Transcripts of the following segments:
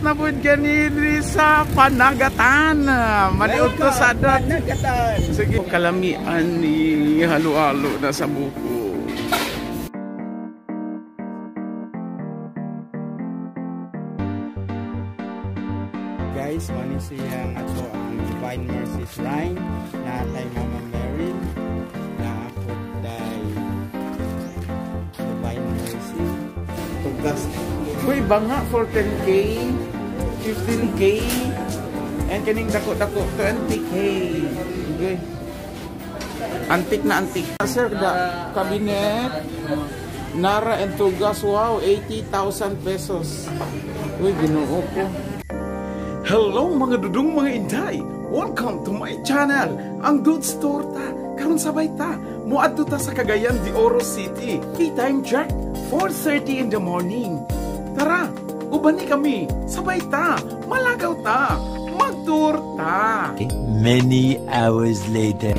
na pud gani diri sa Panagatan. Maniud to sa dat. Panagatan. Sige, kalamian ni halo-halo na sa buko. Guys, mani siya nga to ang Divine Mercy Shrine na kay Mama Mary na ako day Divine Mercy. Tugas. Uy, banga for 10K, 15K, and kaning dako-dako 20K. Okay. Antik na antik. Sir, the cabinet, Nara and Tugas, wow, 80,000 pesos. Uy, Ginoo ko. Hello mga dudong mga inday! Welcome to my channel, ang Dudes Torta. Karon sabay ta, muadto ta sa Cagayan de Oro City. Key time check, 4:30 in the morning. Tara, ubani kami, sabay ta, malagaw ta, magtour ta. Many hours later.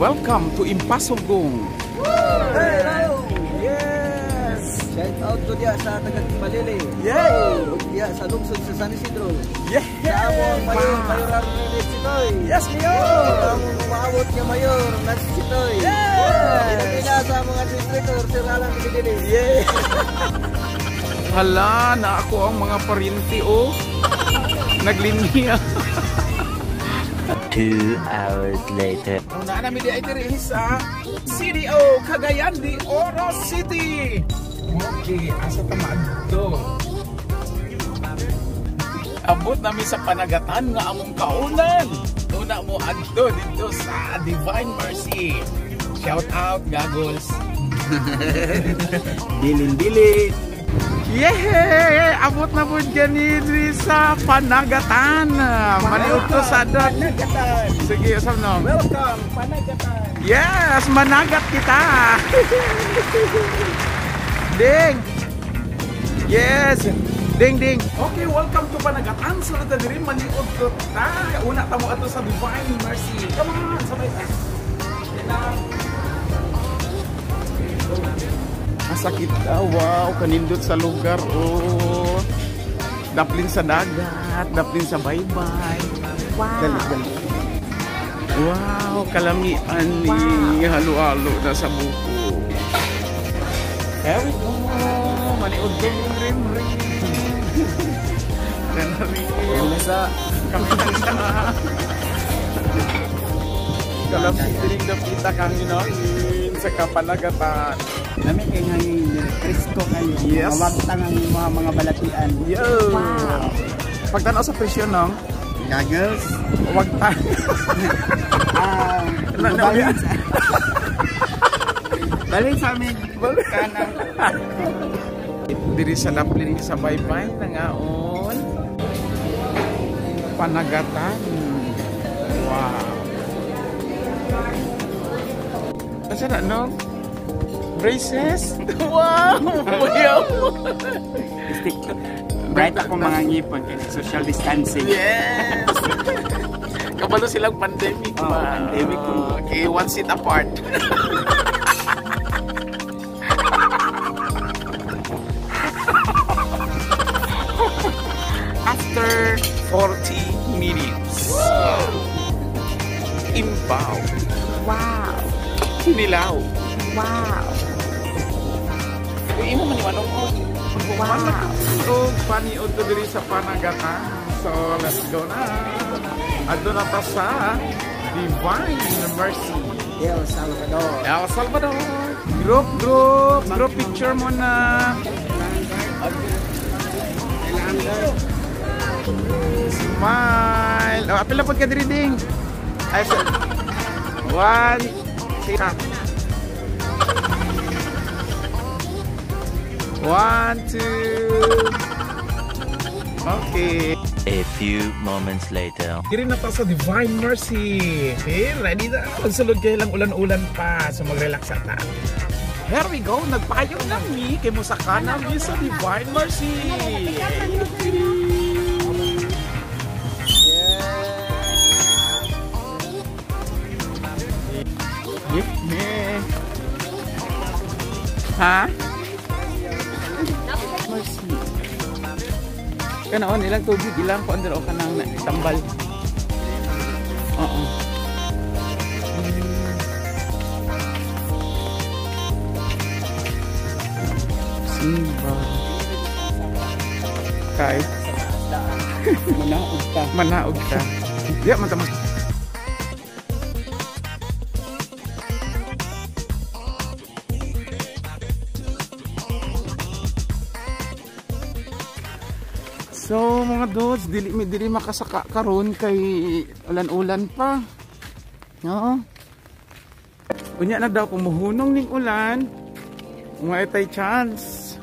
Welcome to Impasugong. Hello! Yes! Shout out to diya sa taga Balili. Yay! Ug diya sa lungsod sa San Isidro. Yes! Sa among mayor, Mayor Arnel Sitoy. Yes, Mayor! Sa among umaabot nga mayor, Nancy Sitoy. Yes! Pinapila sa among administrator, Sir Alan Bidili. Yeah! Hala, na ako ang mga parinti, oh. Naglinya. 2 hours later. Una namin di ay diri sa CDO Cagayan de Oro City. Okay, asa ta maadto? Abot nami sa Panagatan nga among kaunan. Una mo adto dito sa Divine Mercy. Shout out Gaggles. Bilin bilin. Yeah! Abot na pud gani diri sa Panagatan. Maniud to sa dat. Panagatan. Sige, usab no. Welcome Panagatan. Yes, managat kita. Ding. Yes. Ding ding. Okay, welcome to Panagatan. Sulod ta diri maniud ko ta. Una ta mo ato sa Divine Mercy. Come on, sabay ta. Masakit ah, wow, kanindot sa lugar oh. Daplin sa dagat, daplin sa baybay. Wow. Dali, dali. Wow, kalamian ni halo-halo na sa buko. Here we go. Maniud ko rim rim. Wala sa Kami na. Kalami diring dapita kang hinain sa Kapanagatan. Nami kay hangin presko kayo. Yes. Mawagtang ang mga balatian. Yo. Wow. Pagtanaw sa presyo no, Goggles. wagtang. Ah, balin sa Balin sa amin. Kanang Diri sa daplin sa baybay nangaon. Panagatan. Wow. Asa na no? Braces? Wow! Wow! stick. Bright ako mga ngipon kay social distancing. Yes! Kabalo silang pandemic Oh, ba? pandemic. Okay, one seat apart. After 40 minutes. Imbaw. Wow. Kinilaw. Wow. Uy, imo man iwanong ko. Wow. Og paniud to diri sa Panagatan. So, let's go na. Adto na ta sa Divine Mercy. El Salvador. El Salvador. Group, group, group picture muna. Smile. Oh, apil na pod ka diri ding. Ay, so, 1, 2, 1, 2. Okay. A few moments later. Diri na ta sa Divine Mercy. Okay, ready na. Magsulod kayo lang ulan-ulan pa. So mag-relax ta. Here we go. Nagpayong na mi. Kay musaka na mi sa Divine Mercy. Yeah. Ha? Mercy. Kanaon ilang tubig, ilang kuan dira o kanang tambal. Oo. Simba. Kay Manaog ta. Manaog ta. Diya man ta mas. So mga dudes, dili mi dili makasaka karon kay ulan-ulan pa. Oo. Unya na daw kung muhunong ning ulan, may tay chance.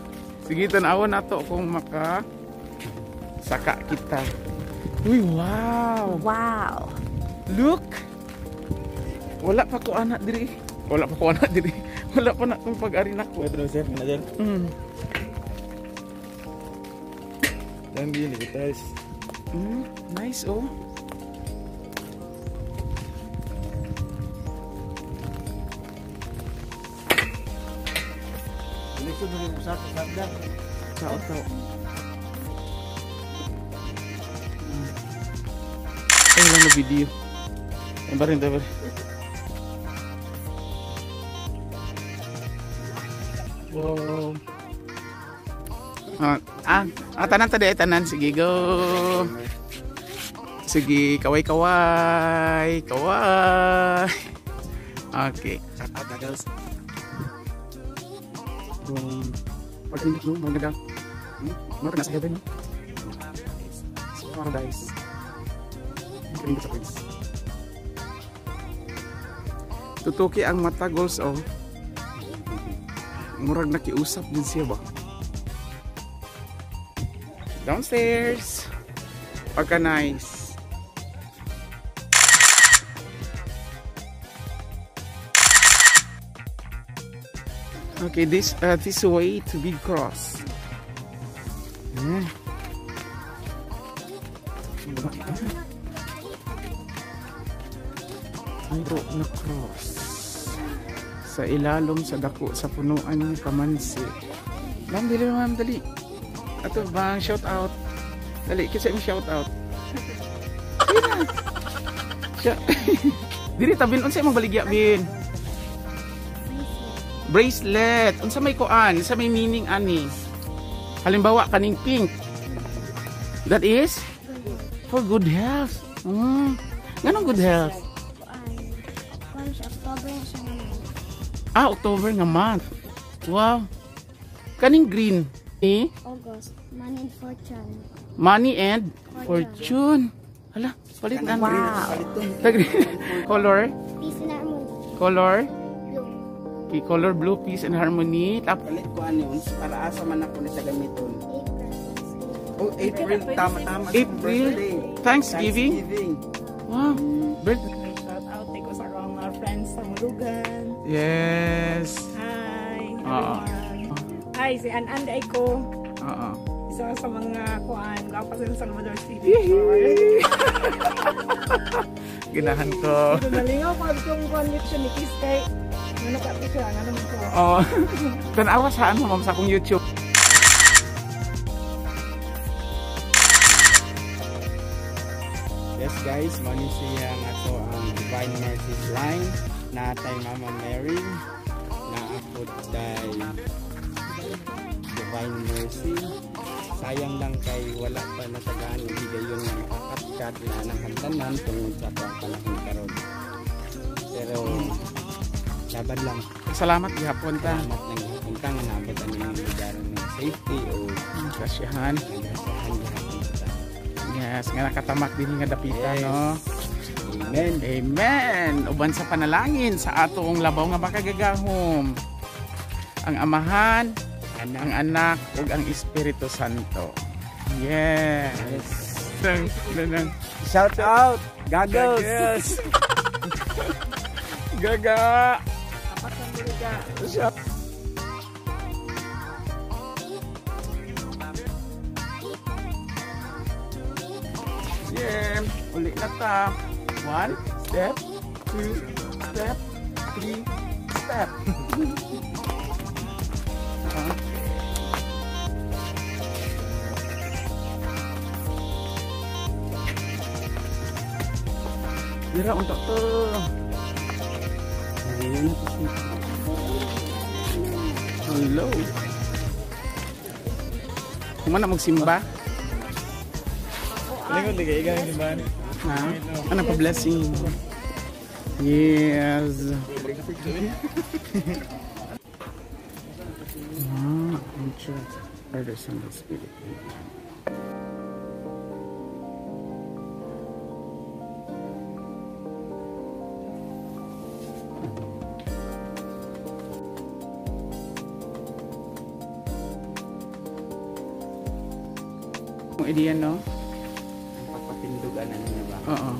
Sige, tan-awon nato kung maka saka kita. Uy, wow. Wow. Look. Wala pa ko anak diri. Wala pa ko anak diri. Wala pa na akong pag-ari nako. Pwede sir, manager. Dambi ni guys. Nice oh. Tao tao. Ay, wala na video. Ay, barin, barin. Wow. Tanan tadi, tanan. Sige, go. Sige, kaway, kaway. Kaway. Okay. Shout out na girls. Pag-indot no, mga naga. Mga nasa heaven, no? Paradise. Pag-indot sa place. Tutuki ang mata, goals, oh. Murag nakiusap din siya ba? Downstairs. Pagka nice. Okay, this way to Big Cross. Yeah. Ito na cross. Sa ilalom sa dako sa punuan ng kamansi. Ma'am, dali ma'am, dali. Ato bang shout out. Dali, kasi mo shout out. Sige na. Diri tabin unsa imong baligya bin? Bracelet. Unsa may kuan? Unsa may meaning ani? Halimbawa kaning pink. That is for good health. Nganong good health? Ah, October nga month. Wow. Kaning green. Eh? August. Money and fortune. Money and fortune. Hala, palit na. Wow. Color? Peace and harmony. Color? Blue. Okay, color blue, peace and harmony. Tap Palit ko ani unsa para asa man ako ni sa gamiton. April. Oh, April tama-tama. April. Thanksgiving. Thanksgiving. Wow. Birthday. Shout out ko sa akong mga friends sa Mulugan. Yes. Hi, everyone. Hi, si An-An day ko. Oo. Isa sa mga kuan, gwapo sa Salvador City. Ginahan ko. Ito nalingaw ko itong kuan siya ni Kiss kay ano ka ito siya, ano ko. Oh. Tanawa sa ano ma'am sa akong YouTube. Yes guys, mao siya nga to ang Divine Mercy Shrine na tay Mama Mary na ako day Divine Mercy. Sayang lang kay wala pa natagaan og higayon nga makakatkat na ng hantanan tungod sa akong panahon karon. Pero laban lang. Salamat gihapon ta. Salamat lang gihapon ta nga naabot ani ang lugar ng safety o Kasiyahan. Kasiyahan gihapon ta. Yes, nga nakatamak din nga dapita, yes. No? Amen. Amen. Uban sa panalangin sa atong labaw nga makagagahom. Ang Amahan, ang Anak, ug ang Espiritu Santo. Yes. Yes. Shout out, Goggles. Gaga. Yeah, uli na ta. 1 step, 2 step, 3 step. Okay. Dira unta to. Ayun na to siya. Hello. Kumana magsimba? Ha? Ano pa blessing? Yes. Ah, ang church. Father, Son, and Spirit. Ang ideya, no? Ang pagpatindog ana niya ba? Oo.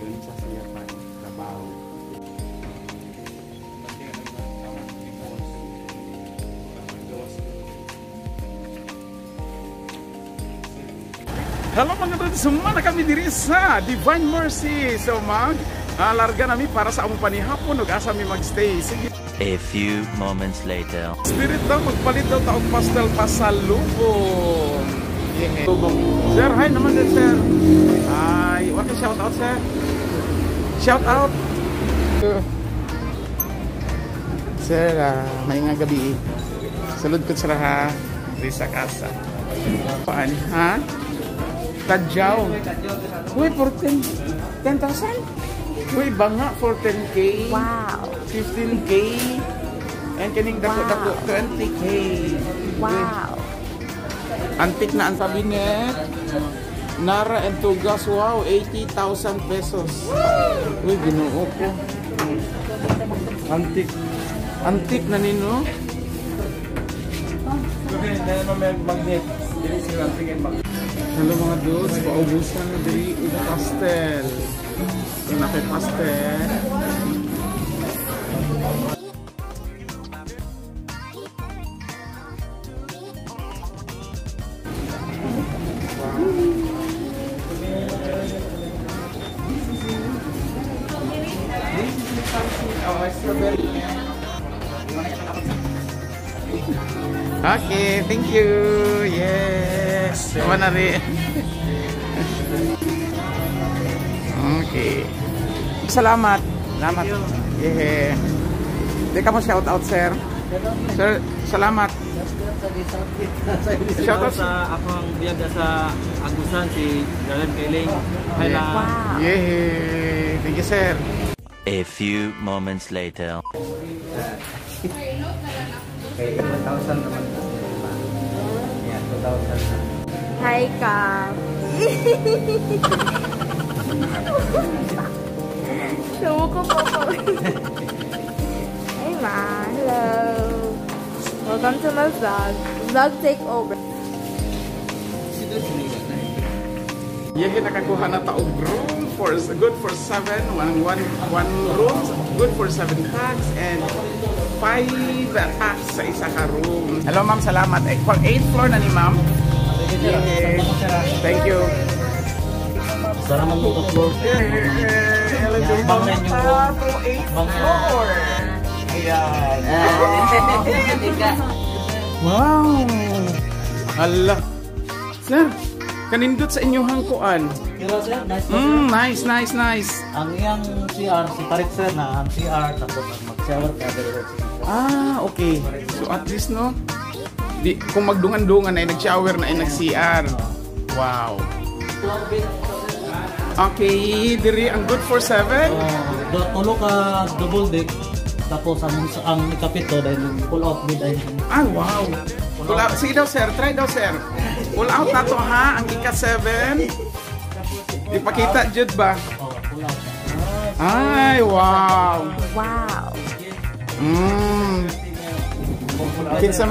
Yun sa siya pa trabaho. Hello mga dudes, sumana kami diri sa Divine Mercy. So mag larga nami para sa among panihapon ug asa mi magstay. Sige. A few moments later. Spirit daw magpalit daw taog pastel pasalubong. Yeah. Sir, hi naman din sir. Hi, what is shout out sir? Shout out. Sir, may nga gabi. Salud ko sir ha. Diri sa casa. Paan ha? Tadyaw. Uy, for 10,000? Uy, banga for 10K. Wow. 15K. And kaning dako-dako, 20K. Wow. Antik na ang cabinet. Nara and Tugas, wow, 80,000 pesos. Uy, ginoo ko. Antik. Antik na nino. Hello mga dudes, paubusan na diri og pastel. Yung napay pastel. This is the fancy, oh, strawberry. Okay, thank you. Yes. Tama na rin. Okay. Salamat. Salamat. Yeah. Di ka mo shout out, sir. Sir, salamat. Shout out sa akong biyag sa Agusan si Jalan Kailing. Hi lang. Wow. Yeah. Thank you, sir. A few moments later. Kay 1,000 naman. Yeah, 2,000 na. Hi, Kap. Sumuko po po. Hi, Ma. Hello. Welcome to my vlog. Vlog takeover. Yeah, nakakuha na ta og room for good for 7, one room, good for 7 packs and 5 packs sa isa ka room. Hello ma'am, salamat. Eh, pang 8th floor na ni ma'am. Yeah. Thank you. Salamat mo floor. Yeah, Bang na inyong room. to 8th floor. Ayan. Wow. Hala. Sir, kanindot sa inyong kuan. Pero sir, nice ba, sir? Nice, nice, nice. Ang iyang CR, si Parit sir na ang CR, tapos ang mag-shower ka, deliver sa Ah, okay. So at least no, di, kung magdungan-dungan ay nag-shower na ay nag-CR. Wow. Okay, diri ang good for 7. Oh, tulo ka double deck, tapos ang ikapito dahil pull out bed ay Ah, wow. Pull out. Sige daw sir, try daw sir. Pull out na to ha, ang ika-7. Ipakita jud ba? Oh, pull out. Ay, wow. Wow. Kinsa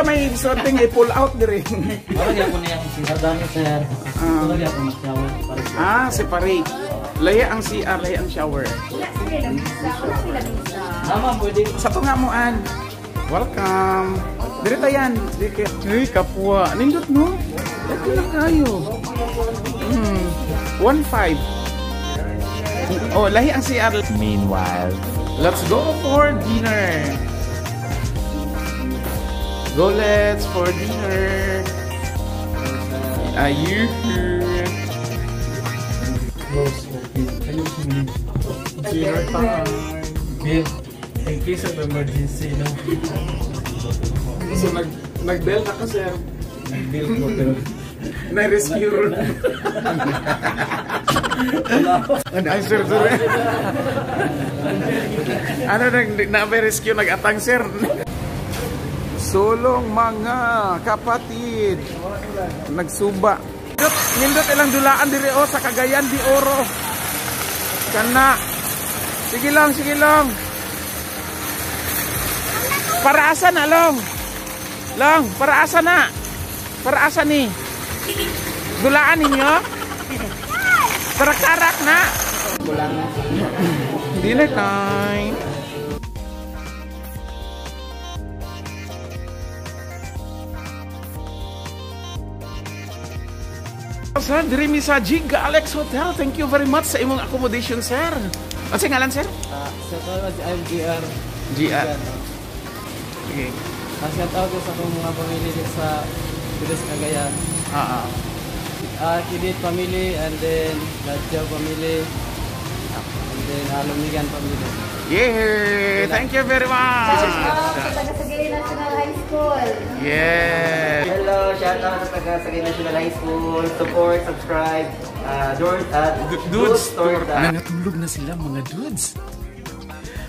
may swerte nga i-pull out diri. Para gyapon niya ang CR dami sir. Para gyapon mag-shower Parit. Ah, separate. Lahi ang CR, lahi ang shower. Tama, pwede. Sa to nga mo an. Welcome. Dire tayan. Dire kay. Uy, kapwa. Nindot no? Okay na kayo. 1.5. Oh, lahi ang CR. Meanwhile. Let's go for dinner. Go let's for dinner. Ayun. Close. Dinner time. Bill, in case of emergency, no? So nag-bell na ka, sir. Nag-bill ko pero Na-rescue ron. Ay, sir, sorry. Ano nang na-rescue nag-atang, sir? Sulong, mga kapatid. Nagsuba. Nindot, nindot ilang dulaan diri oh sa Cagayan de Oro. Kana. Sige lang, sige lang. Para asa na, long? Long, para asa na? Para asa ni? Dulaan ninyo? Karak-karak na. Dinner time. Sir, diri mi sa Giga Alex Hotel. Thank you very much sa imong accommodation, sir. Ano ngalan, sir? Sa tawag, I'm GR. GR. Okay. Shout out ko sa akong mga pamilya dito sa Pilis, Cagayan. Kidit family and then Ladjaw family and then Alumigan family. Yeah, thank you very much. Sa taga Sagay National High School. Yeah. Hello, shout out sa taga Sagay National High School. Support, subscribe, Dudes Dudes Torta. Nangatulog na sila, mga dudes.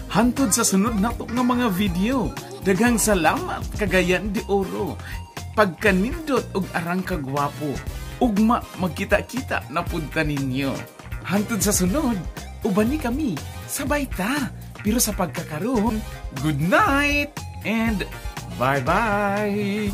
Hantod sa sunod nato nga mga video. Daghang salamat, Cagayan de Oro. Pagkanindot og arang kagwapo. Ugma magkita-kita na pud ta ninyo. Hantod sa sunod, uban ni kami. Sabay ta. Pero sa pagkakaroon, good night and bye-bye.